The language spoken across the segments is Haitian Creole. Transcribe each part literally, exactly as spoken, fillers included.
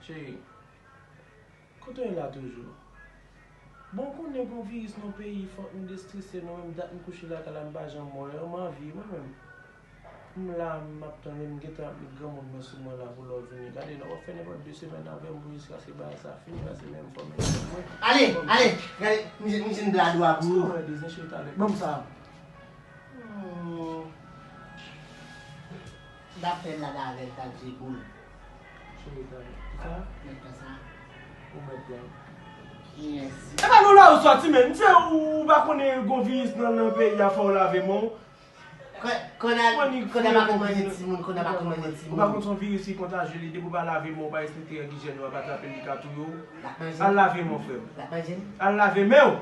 Cheri, kote w ye la toujou? Bon, ou konnen gon viris nan peyi, fòk nou destrese nou. Menm dat m kouche lakay la, m pa janm wè. M anvi, mwen menm. M la, m ap tann, m gentan ap met granmoun mwen sou mwen la pou lè w vini. Gade, nan w ap fè nenpòt de semèn avè m pou jiskaske bagay sa fini, paske menm fò m enjoy mwen. Ale, ale, gade, m jwenn, m jwenn bra dwat pou ou. Ban m sa. Hmm. M t ap fè l la avè l t al jwe boul. Cheri, talè. Kisa? Mèt fè sa. Ou mèt byen. Yes. E pa nou la ou sòti, men. M se ou pa konnen gon viris nan, nan peyi a, fò w lave men w. Kon, kon a, Mwen ni kon a pa fre, konn manje mwen timoun, kon a pa konn manje Ou pa timoun. Konn son viris ki kontajye li, depi w pa lave men w, w pa respekte règ ijyèn yo, w ap atrape l, li ka touye w. L ap manje. Al lave men w, frè m. L ap manje. Al lave men w.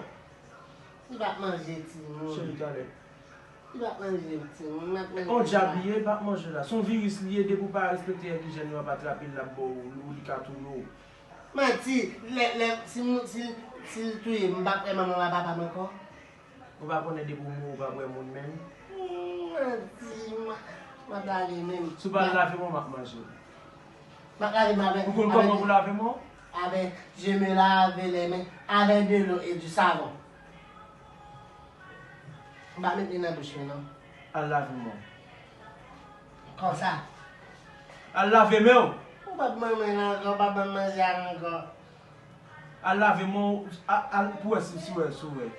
Li p ap manje timoun. Cheri, talè. Li p ap manje timoun. M ap manje On dyab li ye, li p ap manje la. Se yon viris li ye, depi w pa respekte règ ijyèn yo, w ap atrape l, l ap ba w, ou li ka touye w. Manti, lè, lè, si m, si, si l touye m, m p ap wè manman m ak papa m ankò. Ou pa konnen depi w mouri, ou p ap wè moun menm? Hmm, manti, m ap lave men m. Si w pa lave men w, m ap manje w. M ap lave men avèk, Ou konn kòman pou lave men w? Avec, je me lave les mains avec de l'eau et du savon. M pa met li nan bouch mwen, non. Al lave men w. Konsa. Al lave men w. Ou p ap ban mwen ankò, ou p ap ban m manje a ankò. Al lave men w, a- al, pou wè si, si w wè, si w wè.